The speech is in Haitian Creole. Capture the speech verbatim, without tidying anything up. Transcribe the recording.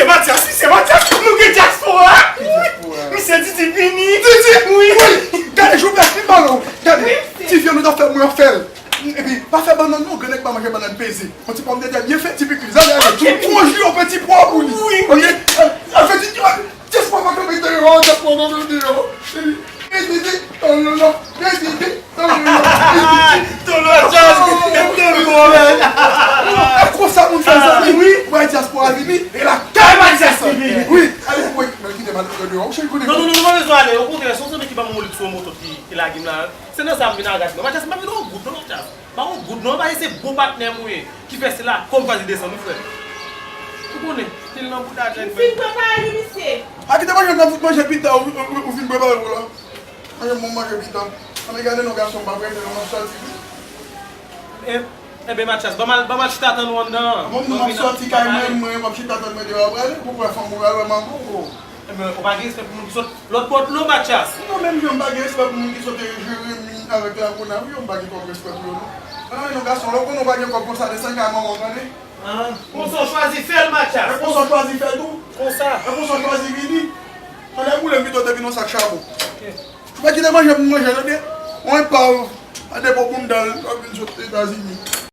Se Matyas, wi, se Matyas. Nou gen dyaspora. Ki dyaspora? Misye Didi vini. Didi? Wi. Wi. Gade, Joubert, li pale w. Gade, ti vye nou ta fè, mwen ap fè l. Epi, pa fè bannann non, grann nèg pa manje bannann peze. Yon ti pòmdetè byen fè, ti pikliz. Ale, ale, tou konji yon peti pwa pou li. Wi, wi. Ok? Al fè ti, dyaspora pa kanpe deyò, dyaspora pa kanpe deyò. Epi, Didi, oh, non, non. Didi, oh, non, non. Didi. Tolo, Josh, e tolo, men. E konsa moun fè zanmi, wi. Wè, dyaspora vini, e la kay Matyas vini. Wi, ale, wi, men kite mal deyò. Ou chèche konnen. Non, non, non, nou pa bezwen ale. Okontrè, se yon zanmi ki ban mwen yon lit sou yon moto ki, ki lage m la. Se nan sa m vin agach mwen. Matyas, m pa vin yon goud, non, Matyas. Pa yon goud non, pa se bon patnè m ou ye, ki fè se la kòm fasil desann wi frè. Ou konnen, pil nan bouda nèg. M fin prepare li, misye. A ki te manje nan fout manje pita ou, ou, ou fin prepare pou la. Manje m manje pita. Ann gade non gason m pa premye non m ap sòti. E, enben Matyas, ban m al, ban m al chita tann ou anndan an. Bon, nou m ap sòti kay mwen, mwen m ap chita tann mwen deyò ap prale, pou kwè fanm ou pral wè manman ou. Enben, ou pa gen respè pou moun ki sot lòt bò dlo, Matyas. Non, menm jan m pa gen respè pou moun ki sot Jeremi avèk Lakona, wi, yo, m pa gen kòb respè pou yo, non. Ann, non, gason, lè w konnen w pa gen kòb konsa, desann kay manman w, tande? Ah, konsa w chwazi fè l, Matyas. E konsa w chwazi fè l tou? Konsa. E konsa w chwazi vini? Ann, lè boule m pito te vin yon sak chabon. Ok. Ou pa kite manje pou manje, tande? Yon epav, a depo bounda l, w ap vin sot Etazini.